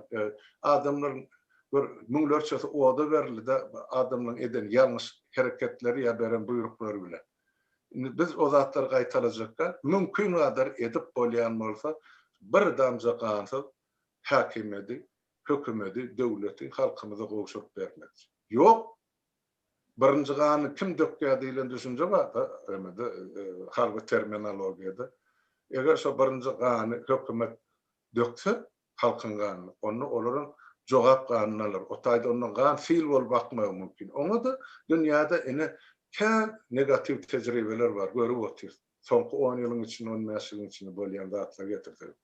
Adamlaryň bir müňlerçesi oda berildi-de, adamlaryň eden ýalňyş hereketleri ýa beren buýruklary bilen. Indi biz o zatlary gaýtalajak däl. Mümkingadar edip bolýan bolsa, bir damja gansyz häkimiýeti, hökümeti, döwleti halkymyza gowşuryp bermekçi. Ýok! Birinji gany kim dökýär diýlen düşünje bar-da, emede, harby terminologiýada. Eger şo birinji gany hökümet dökse, halkyň ganyny, onda olaram jogap ganyny alar. O taýda ondan gan sil bolup akmagy mümkin. Oňa-da dünýäde ine kän negatiw tejribeler bar, görüp otyrys. Soňky on ýylyň içinde, on bäş ýylyň içinde bolýan zatlary getirsek.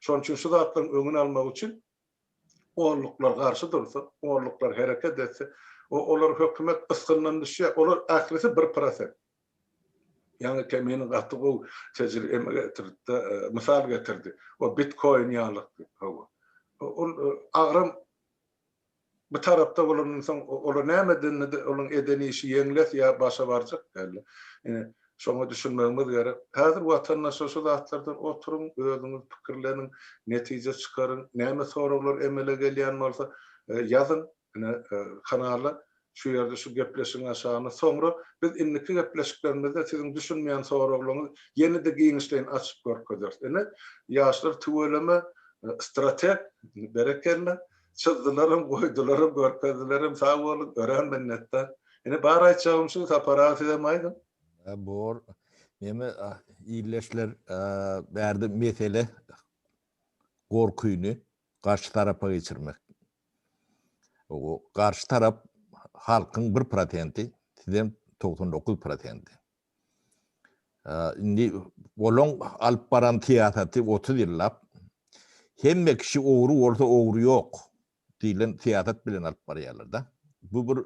Şonuň üçin şu zatlaryň öňüni almak üçin Onluklar garşy dursa, onluklar hereket etse, o olar hökümet ysgyndan düşýär. Olar ählisi bir prosent. Ýaňy Kemine gaty gowy tejribe eme getirdi-de, mysal getirdi. O bitkoin ýalyk diýip, hawa. Ol agram bir tarapda bolandan soň olar näme edende-de olaryň eden işi ýeňles ýa başa barjak däldi. Ine, Şoňa düşünmegimiz gerek. Häzir watandaşlar şu zatlardan oturyň, özüňiz pikirleniň, netije çykaryň. Näme soraglar emele gelýän bolsa, ýazyň ine kanala, şu ýerde şu gepleşigiň aşagyna. Soňra biz indiki gepleşiklerimizde siziň düşünmeýän soraglaryňyzy ýene-de giňişleýin açyp görkezeris. Ine, ýaşlar tüweleme strateg, berekella. Çyzdylaram, goýdularem, görkezdilerem. Sag boluň, örän minnetdar. Ine, bar aýtjagym şu, Sapar aga sizem aýdyň. Bor. Neme illeşler bärde mesele gorkyny garşy tarapa geçirmek. O garşy tarap halkyň bir prosenti, sizem 99 prosenti. Indi olaň alyp baran syýasaty 30 ýyllap hemme kişi ogry bolsa ogry ýok diýlen syýasat bilen alyp barýarlar-da. Bu bir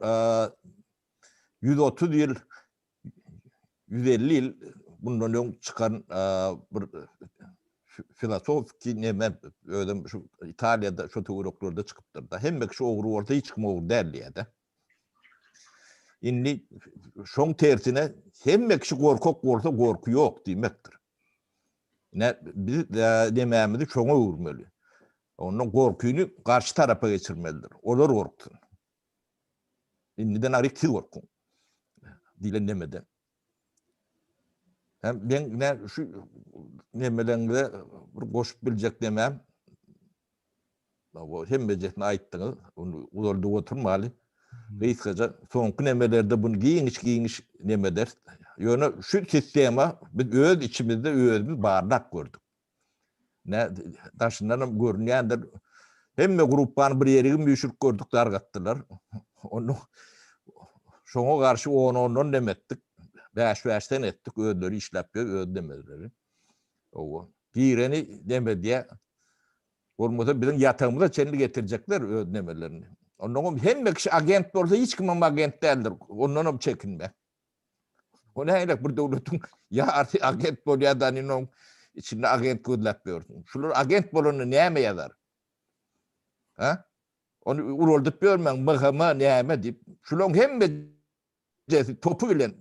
130 ýyl 150 ýyl bundan öň çykan bir filosofiki neme özüm şu Italiýada şu töwereklerde çykypdyr-da. Hemme kişi ogry bolsa hiç kim ogry däl diýýär-de. Indi şoň tersine hemme kişi gorkak bolsa gorky ýok diýmekdir. Ne biz nemämizi şoňa öwürmeli. Ondan gorkyny garşy tarapa geçirmelidir. Olar gorksun. Indiden aryk siz gorkuň. Diýlen nemede. Hem men ne şu nemeleňize bir goşup biljek nemem Bu hemmejesini aýtdyňyz. Ony uzaldyp oturmaly. Gysgaça soňky nemelerde bunu giňiş-giňiş neme ederis. Ýöne şu sistema biz öz içimizde özümiz barlap gördük. Ne daşyndan hem görünýändir. Hemme gruppany bir ýere üýşürip gördük, dargatdylar. Onu şoňa garşy on-ondan neme etdik. Bäş-bäşden etdik, özleri işläp ýör, öz nemeleri. Owa. Gireni neme edýär. Bolmasa biziň ýatagymyza çenli getirjekler öz nemelerini. Onnoňam hemme kişi agent bolsa hiç kimem agent däldir. Ondanam çekinme. O nähili bir döwletiň ýarysy agent bolýar da indi içinde agent gözläp ýörsüň. Şular agent bolanda näme ýazar? Ha? Ony uraldyp ýörmäň MHM näme diýip. Şularyň hemme topy bilen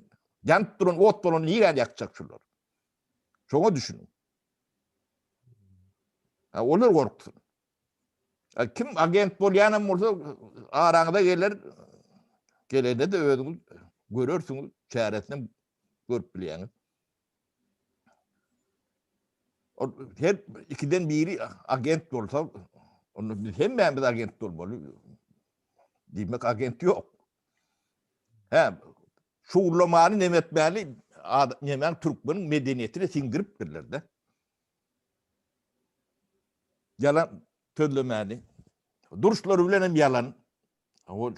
ýanyp duran ot bolan niräni ýakjak şular? Şoňa düşüniň. Ha, olar gorksun. Ha, kim agent bolýanam bolsa araňyza geler, gelende de özüňiz görersiňiz, çäresini görüp bilýäňiz. Ol her ikiden biri agent bolsa, onda biz hemmämiz agent bolmaly. Diýmek agent ýok. Hä, şugurlamany neme etmäli, nemäň türkmeniň medeniýetine siňdiripdirler-de. Ýalan sözlemäni. Duruşlary bilen hem ýalan.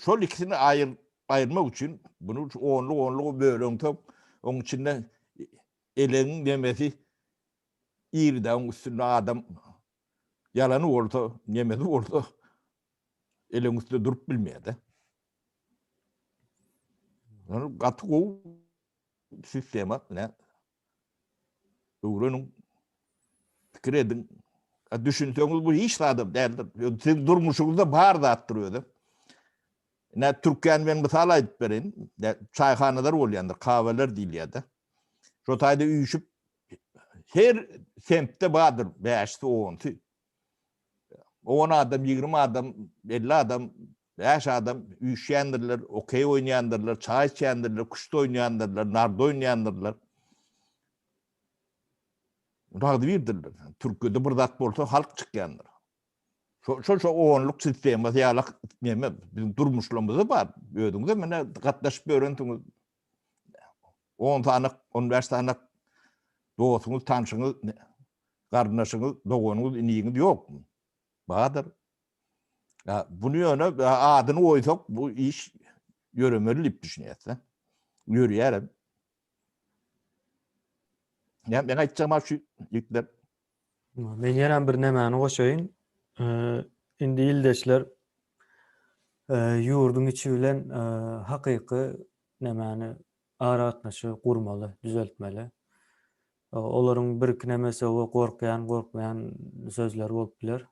Şol ikisini aýyr, aýyrmak üçin bunu onluk onluk böleňsoň, oň içinde elegiň nemesi. Iri dagyň üstünde adam ýalany bolsa, nemesi bolsa eleň üstünde durup bilmeýär-de. Ýöne gaty gowy sistema, ne? Öwreniň, pikir ediň. Düşünseňiz bu hiç zadam däldir. Siziň durmuşyňyzda bar zatdyr özem. Ine Türkiýäni men mysal aýdyp bereýin. Çaýhanalar bolýandyr, kaweler diýilýär-de. Şo taýda üýşüp her semtde bardyr bäşisi, onsy. On adam, 20 adam, 50 adam, 5 adam üýşýändirler, okey oýnaýandyrlar, çaý içýändirler, küşt oýnaýandyrlar, nard oýnaýandyrlar. Agzybirdirler. Türkiýede bir zat bolsa halk çykýandyr. Şo şo şo onluk sistemasy ýalak neme biziň durmuşlarymyzda bar. Özüňiz hem mene gatnaşyp ýörensiňiz. 10 sany, 15 sany dostuňyz, tanşyňyz, garyndaşyňyz, doganyňyz, iniňiz ýokmy? Bardyr. Ya bunu ýöne adyny goýsak bu iş ýöremeli diýip düşünýäs-de. Ýörýär hem. Ya men aýtjagym şu ýigitler. Men ýene bir nemäni goşaýyn. Indi ildeşler ýurduň içi bilen hakyky nemäni aragatnaşygy gurmaly, düzeltmeli. Olaryň birki nemesi we gorkýan, gorkmaýan sözleri bolup biler.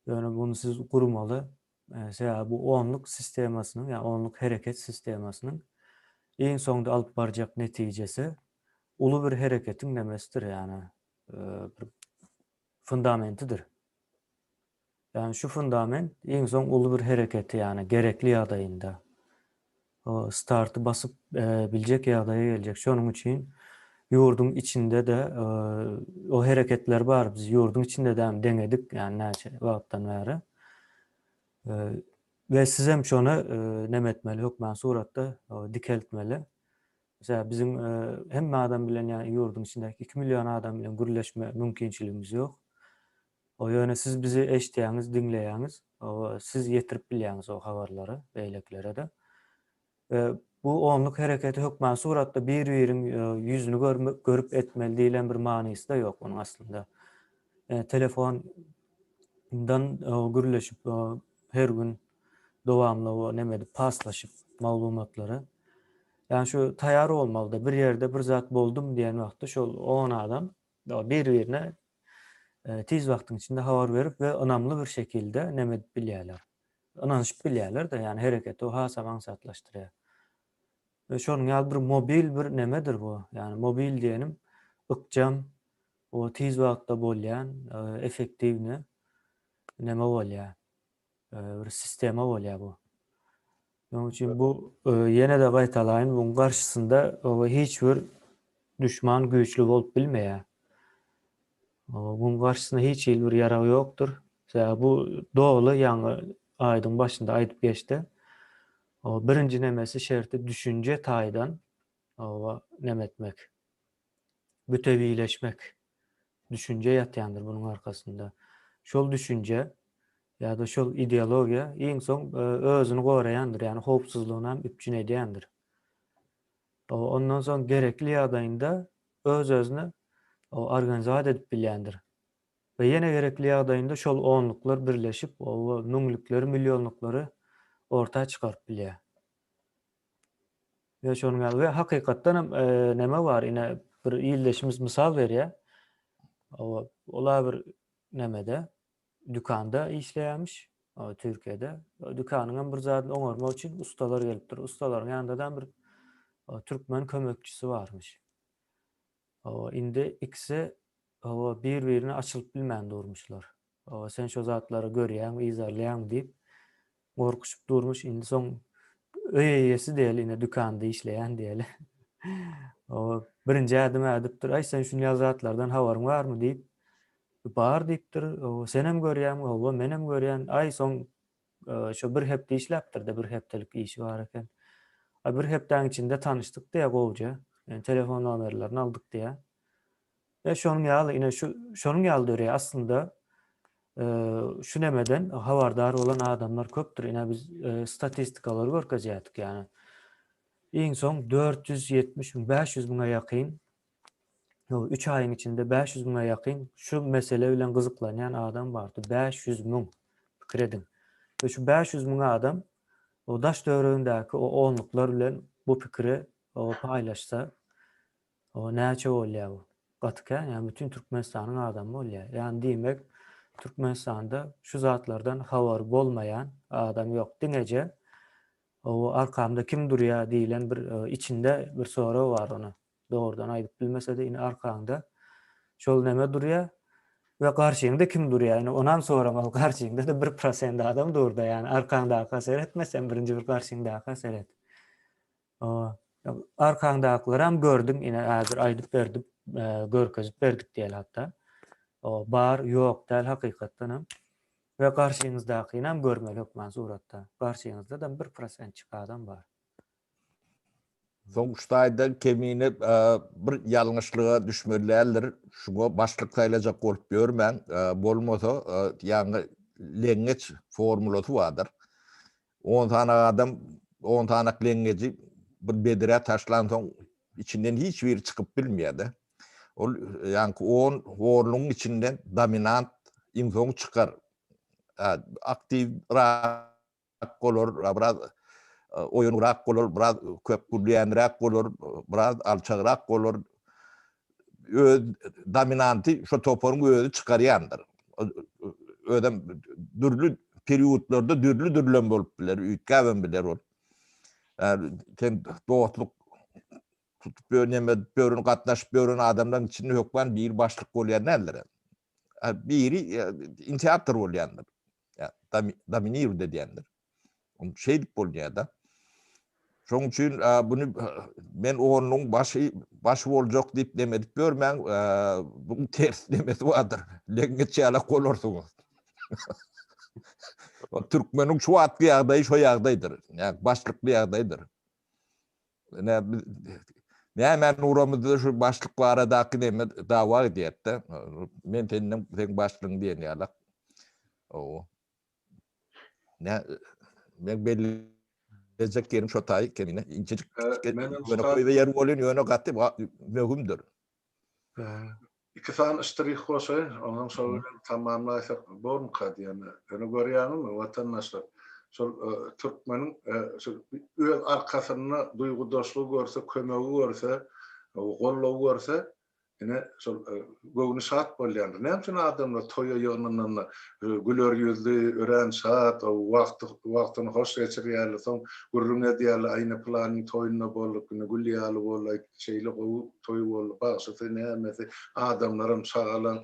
Ýöne muny siz gurmaly. Sebäbi bu onluk sistemasynyň, ýa onluk hereket sistemasynyň iň soňda alyp barjak netijesi uly bir hereketiň nemesidir, ýagny bir fundamentidir. Ýagny şu fundament iň soň uly bir hereketi, ýagny gerekli ýagdaýynda starty basyp biljek ýagdaýa geljek. Şonuň üçin ýurduň içinde-de o hereketler bar. Biz ýurduň içinde-de hem deňedik, ýagny näçe wagtdan bäri. We siz hem şony neme etmeli, hökman suratda dikeltmeli. Mesela biziň hemme adam bilen, ýagny ýurduň içindäki 2 million adam bilen gürleşme mümkinçiligimiz ýok. O ýöne siz bizi eşitýäňiz, diňleýäňiz. O siz ýetirip bilýäňiz o habarlary beýlekilere-de. We bu onluk hereketi hökman suratda bir-biriň ýüzüni görüp etmeli diýlen bir manysy-da ýok onuň aslynda. Telefondan gürleşip her gün dowamly neme edip paslaşyp maglumatlary. Ýagny şu taýar bolmalyda bir ýerde bir zat boldum diýen wagtda şol on adam bir-birine tiz wagtyň içinde habar berip we ynamly bir şekilde neme edip bilýärler. Ynanyşyp bilýärler-de, ýagny hereketi hasam aňsatlaşdyrýar. We şonuň ýaly bir mobil bir nemedir bu. Ýagny mobil diýenim ykjam, o tiz wagtda bolýan, effektiwny neme bolýar. Bir sistema bolýar bu. Şonuň üçin bu ýene-de gaýtalaýyn, buň garşysynda hiç bir düşman güýçli bolup bilmeýär. Buň garşysynda hiç hili bir ýarag ýokdur. Sebäbi bu doly ýaňy aýdyň başynda aýdyp geçdi. Birinji nemesi şerti düşünje taýdan neme etmek. Bütewileşmek. Düşünje ýatýandyr bunuň arkasynda. Şol düşünje ýa-da şol ideologiýa iň soň özüni goraýandyr, ýagny howpsuzlygyny hem üpjün edýändir. Ondan soň gerekli ýagdaýynda öz-özüni organizat edip bilýändir. We ýene gerekli ýagdaýynda şol onluklar birleşip, müňlükleri, millionlyklary orta çykaryp bilýär. We şonuň ýaly we hakykatdan hem neme bar, ine bir ildeşimiz mysal berýär. Ola bir nemede dükanda işleýärmiş Türkiýede. Dükanyň hem bir zadyny oňarmak üçin ustalar gelipdir. Ustalaryň ýanynda da bir türkmen kömekçisi barmyş. Indi ikisi bir-birine açylyp bilmän durmuşlar. Sen şo zatlary görýäňmi, yzarlaýaňmy diýip gorkuşyp durmuş. Indi soň öý eýesi diýeli, ine dükanda işleýän diýeli. O birinji ädim ädipdir. Aý sen şuny ýaly zatlardan habaryň barmy diýip. Bar diýipdir. O senem görýäňmi? Hawa, menem görýän. Aý soň şo bir hepde işläpdir-de, bir hepdelik işi bar eken. Aý bir hepdäň içinde tanyşdyk diýýär gowja. Ýani telefon nomerlerini aldyk diýýär. We şonuň ýaly ine şu şonuň ýaly döreýär. Aslynda şu nemeden habardar bolan adamlar köpdür. Ine biz statistikalary görkezýärdik ýani. Iň soň 470 müň, 500 müňe ýakyn. Üç aýyň içinde 500 müňe ýakyn şu mesele bilen gyzyklanýan adam bardy. 500 müň. Pikir ediň. We şu 500 müň adam o daş töweregindäki o onluklar bilen bu pikiri o paýlaşsa o näçe bolýar bu? Gaty kän, ýagny bütin Türkmenistanyň adamy bolýar. Ýagny diýmek, Türkmenistanda şu zatlardan habary bolmaýan adam ýok. Diňeje o arkamda kim durýar diýlen bir içinde bir sorag bar ony. Dogrudan aýdyp bilmese-de indi arkaňda şol neme durýar we garşyňda kim durýar? Indi onam soramaly, garşyňda-da bir prosent adam dur-da, ýagny arkaňdaka seretme, sen birinji bir garşyňdaka seret. Arkaňdakylaram gördüň, ine häzir aýdyp berdik, görkezip berdik diýeli hatda. Bar, ýok däl hakykatdanam. We garşyňyzdakynam görmeli hökman suratda. Garşyňyzda-da bir prosentçik adam bar. Soň şu taýdan kemine bir ýalňyşlyga düşmeli däldir. Şuňa başlyk saýlajak bolup ýörmäň. Bolmasa, ýaňy leňňeç formulasy bardyr. On sany adam, on sanak leňňeji bir bedrä taşlansoň, içinden hiç biri çykyp bilmeýär-de. Ol ýaňky on ornuň içinden dominant iň soňy çykar. Aktiwrak bolar, biraz oýunrak bolar, biraz köp gürleýänräk bolar, biraz alçagrak bolar. Öz dominanty şo toparyň özi çykarýandyr. Özem dürli periodlarda dürli-dürlem bolup biler, üýtgäbem biler ol. Sen dostluk tutup ýören, gatnaşyp ýören adamlaryň içinde hökman biri başlyk bolýan däldir. Biri inisiator bolýandyr. Dominir edýändir. Ony şeýdip bolýar-da. Şonuň üçin bunu men onuň başy baş boljak diýip neme edip ýörmäň, bu ters nemesi bardyr. Leňňeç ýalak bolarsyňyz. Türkmeniň şu wagtky ýagdaýy şo ýagdaýdyr. Ýa başlykly ýagdaýdyr. Näme näme uramyzda şu başlyk baradaky neme dawa edýär-de. Men senden seň başlygyň diýen ýalak. Owo. Ne men bellejek ýerim şo taý kemine inçejik ýöne goýbe ýer bolýan ýöne gaty möhümdir. Iki sany ştrih goşaýyn, ondan şol bilen tamamlaýsak bormyka diýen. Ýöne görýäňizmi watandaşlar, şol türkmeniň şu öz arkasynda duýgudaşlygy görse, kömegi görse, goldawy görse, Ine, şol göwni şat bolýandyr. Näme üçin adamlar toýa ýygnananda güler ýüzli, örän şat, wagty wagtyny hoş geçirýärler, soň gürrüň edýärler, aý ine pylanyň toýunda bolduk, ine gül ýaly boldy, aý şeýle gowy toý boldy, bagşysy, nämesi, adamlaram şagalaň,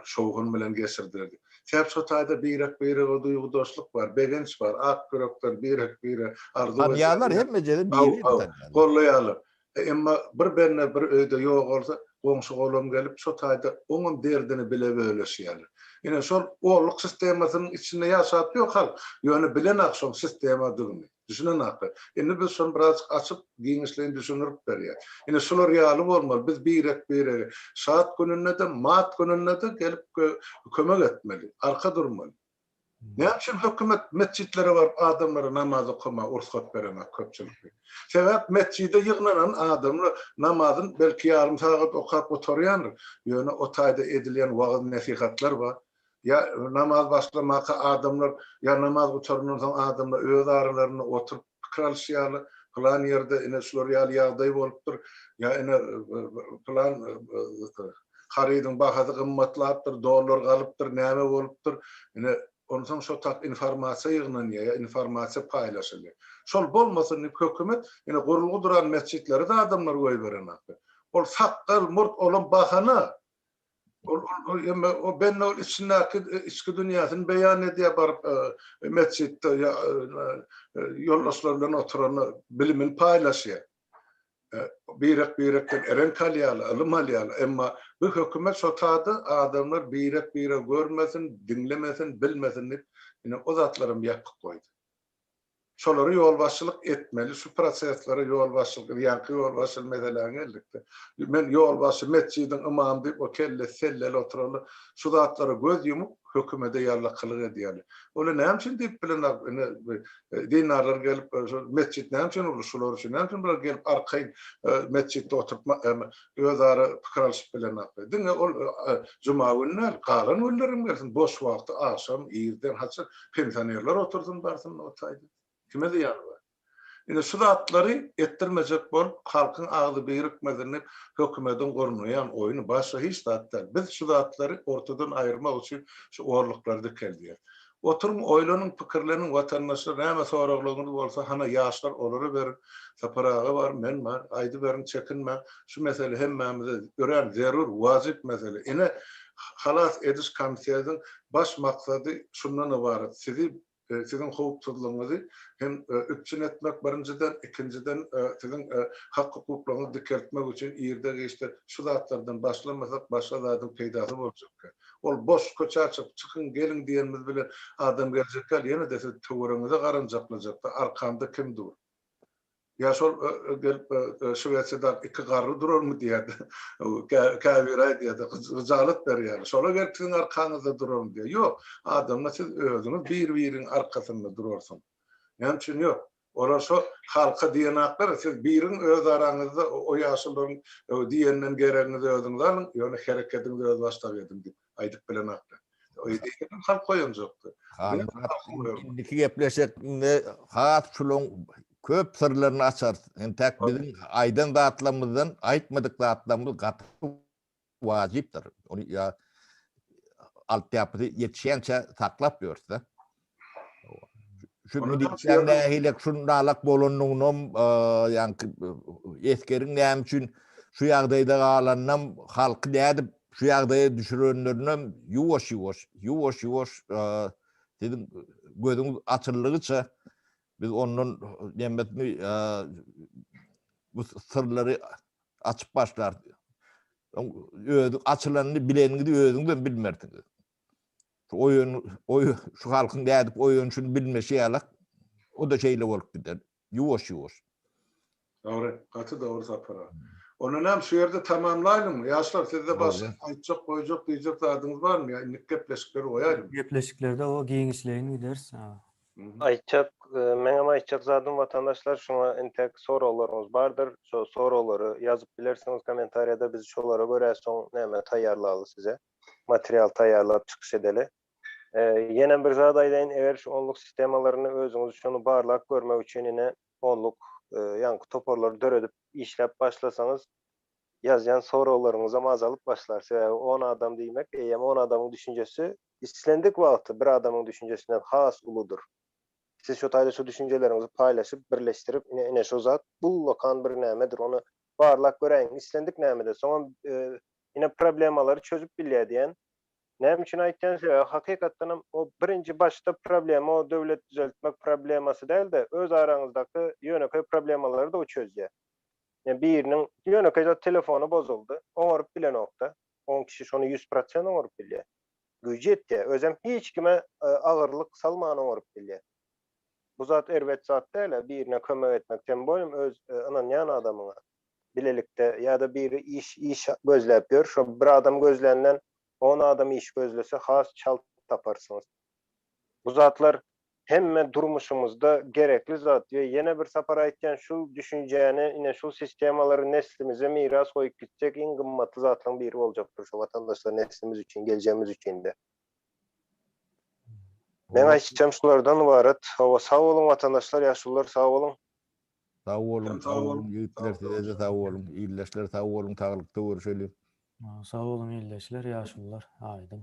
şowhun bilen geçirdiler diýip. Sebäp şo taýda birek-birege duýgudaşlyk bar, begenç bar, ak ýürekden birek-birege arzuw edýärler. Tanýarlar, hemmejesi biri-birini tanýarlar. Gollaýarlar. Emma bir bende bir öýde ýogalsa, goňşy-golam gelip, şo taýda oňam derdini bile bölüşýärler. Ine, şol olluk sistemasynyň içinde ýaşap ýok halk. Ýöne bilenak şoň sistemadygyny. Düşünenaklar. Indi biz şony birazjyk açyp, giňişleýin düşündirip berýäs. Ine, şular ýaly bolmaly. Biz birek-birege şat gününde-de, mat gününde-de gelip kömek etmeli, arka durmaly. Näme üçin hökümet metjitlere baryp adamlara namaz okamaga rugsat berenok köpçülikli? Sebäp metjide ýygnanan adamlar namazyn belki ýarym sagat okap gutarýandyr. Ýöne o taýda edilýän wagyz-nesihatlar bar. Ýa namaz başlamaka adamlar ýa namaz gutarandan soň adamlar öz aralarynda oturyp pikir alyşýarlar. Pylan ýerde ine şular ýaly ýagdaý bolupdyr. Ýa ine pylan harydyň bahasy gymmatlapdyr, dollar galypdyr, näme bolupdyr. Ine onsoň şo tap informasiýa ýygnanýar ýa informasiýa paýlaşylýar. Şol bolmasa indi hökümet ine gurulgy duran metjitleri-de adamlar goýberenok. Ol sakgal, murt olam bahana. Ol ol emme o bende ol içindäki içki dünýäsini beýan edýär baryp metjitde ýa ýoldaşlar bilen oturanda bilimini paýlaşýar. Birek-birekden erenk alýarlar, ylym alýarlar. Emma bu hökümet şo tada adamlar birek-biregi görmesin, diňlemesin, bilmesin diýip, ine o zatlaram ýapyk goýdy. Şolara ýolbaşçylyk etmeli, şu proseslere ýolbaşçylyk, ýaňky ýolbaşçyly meselä geldikde. Men ýolbaşçy, metjidiň ymamy diýip, o kellesi selleli oturanlar şu zatlara göz ýumup, Hökümede ýallakylyk edýärler. Olar näme üçin diýip bilenok, ine dindarlar gelip şo metjit näme üçin guruldy şular üçin, näme üçin bular gelip arkaýyn metjitde oturyp özara pikir alşyp bilenoklar. Diňe ol juma güni däl, galan günler hem gelsin, boş wagty agşam, irden haçan pensionerler otursyn barsyn o taýda. Kime zyýany bar? Ine şu zatlary etdirmejek bolup halkyň agzy birikmezini hökümediň gurnaýan oýny başga hiç zat däl. Biz şu zatlary ortadan aýyrmak üçin şu orluklary dikeldýäs. Oturyň oýlanyň pikirleniň watandaşlar näme soraglaryňyz bolsa hana ýaşlar olara beriň Sapar aga bar men bar aýdyberiň çekinmäň şu mesele hemmämize örän zerur wajyp mesele ine halas ediş komitediň baş maksady şundan ybarat sizi siziň howpsuzlygyňyzy hem üpjün etmek birinjiden, ikinjiden siziň hak-hukuklaryňyzy dikeltmek üçin irde-giçde şu zatlardan başlamasak başga zadyň peýdasy boljak däl. Ol boş köçä çykyp, çykyň, geliň diýenimiz bilen adam geljek däl, ýene-de siz töweregiňize garanjaklajakda arkamda kim dur? Ýa şol gelip Şwesiýada iki garry durarmy diýýärdi. Käbiri aýdýardy, gyjalat berýär. Şolar gelip siziň arkaňyzda durarmy diýýär. Ýok, adamlar siz özüňiz bir-biriň arkasynda durarsyň. Näme üçin ýok? Olar şo halka diýenaklar, siz biriň öz araňyzda o ýaşulularyň diýeninden geregiňizi özüňiz alyň, ýöne herekediňizi özbaşdak ediň diýip aýdyp bilenaklar. Öýde halk oýanjakdy. Indiki gepleşikde has şulaň köp syrlaryny açarys. Entäk biziň aýdan zatlarymyzdan aýtmadyk zatlarymyz gaty wajypdyr. Ony ýa altyapysy ýetişýänçä saklap ýörüs-de. Şu milisiýaň nähili şundalak bolanlygynam, ýaňky esgeriň näme üçin şu ýagdaýda galanynam, halky nädip şu ýagdaýa düşürenlerinem ýuwaş-ýuwaş, ýuwaş-ýuwaş siziň gözüňiz açyldygyça biz ondan nemesini bu syrlary açyp başlarys. Özi açylanyny bileniňizi özüňizem bilmersiňiz. Şu oýun, oý, şu halkyň nädip oýanyşyny bilmeşi ýalak, o-da şeýle bolup gider. Ýuwaş-ýuwaş. Dogry, gaty dogry Sapar aga. Onda näme şu ýerde tamamlaýlyňmy? Ýaşlar sizde başga aýtjak, goýjak, diýjek zadyňyz barmy ýa indiki gepleşikleri goýaýlymy? Gepleşiklerde o giňişleýin gideris. Aýtjak, meňem aýtjak zadym watandaşlar şuňa entek soraglaryňyz bardyr, şo soraglary ýazyp bilersiňiz kommentariýada biz şolara görä soň näme taýýarlaly size. Material taýýarlap çykyş edeli. Ýene bir zat aýdaýyn, eger şu onluk sistemalaryny özüňiz şony barlap görmek üçin ine onluk ýaňky toparlary döredip işläp başlasaňyz ýazýan soraglaryňyzam azalyp başlar. Sebäbi on adam diýmek eýýäm on adamyň düşünjesi islendik wagty bir adamyň düşünjesinden has uludyr. Siz şo taýda şu düşünjeleriňizi paýlaşyp, birleşdirip ine ine şu zat ullakan bir nämedir ony barlap göräýiň islendik nämede soňam ine problemalary çözüp bilýär diýen. Näme üçin aýtýan sebäbi hakykatdanam o birinji başda problema o döwlet düzeltmek problemasy däl-de öz araňyzdaky ýönekeý problemalary-da o çözýär. Ýa biriniň ýönekeý zat telefony bozuldy, oňaryp bilenokda. On kişi şony 100% oňaryp bilýär. Güýji ýetýär. Özem hiç kime agyrlyk salman oňaryp bilýär. Bu zat erbet zat däl-ä, birine kömek etmek, tem bolýa öz ynanýan adamyňa. Bilelikde ýa-da biri iş iş gözläp ýör, şo bir adam gözländen on adam iş gözlese has çalt taparsyňyz. Bu zatlar hemme durmuşymyzda gerekli zat we ýene bir sapar aýtýan şu düşünjäni ine şu sistemalary neslimize miras goýup gitjek iň gymmatly zatlaryň biri boljakdyr şu watandaşlar neslimiz üçin geljegimiz üçin-de. Meň aýtjam şulardan ybarat. Hawa sag boluň watandaşlar ýaşulular sag boluň. Sag boluň, sag boluň ýigitler sizede sag boluň, ildeşler sag boluň saglykda görüşeli. Sag boluň ildeşler, ýaşulular, aýdyň.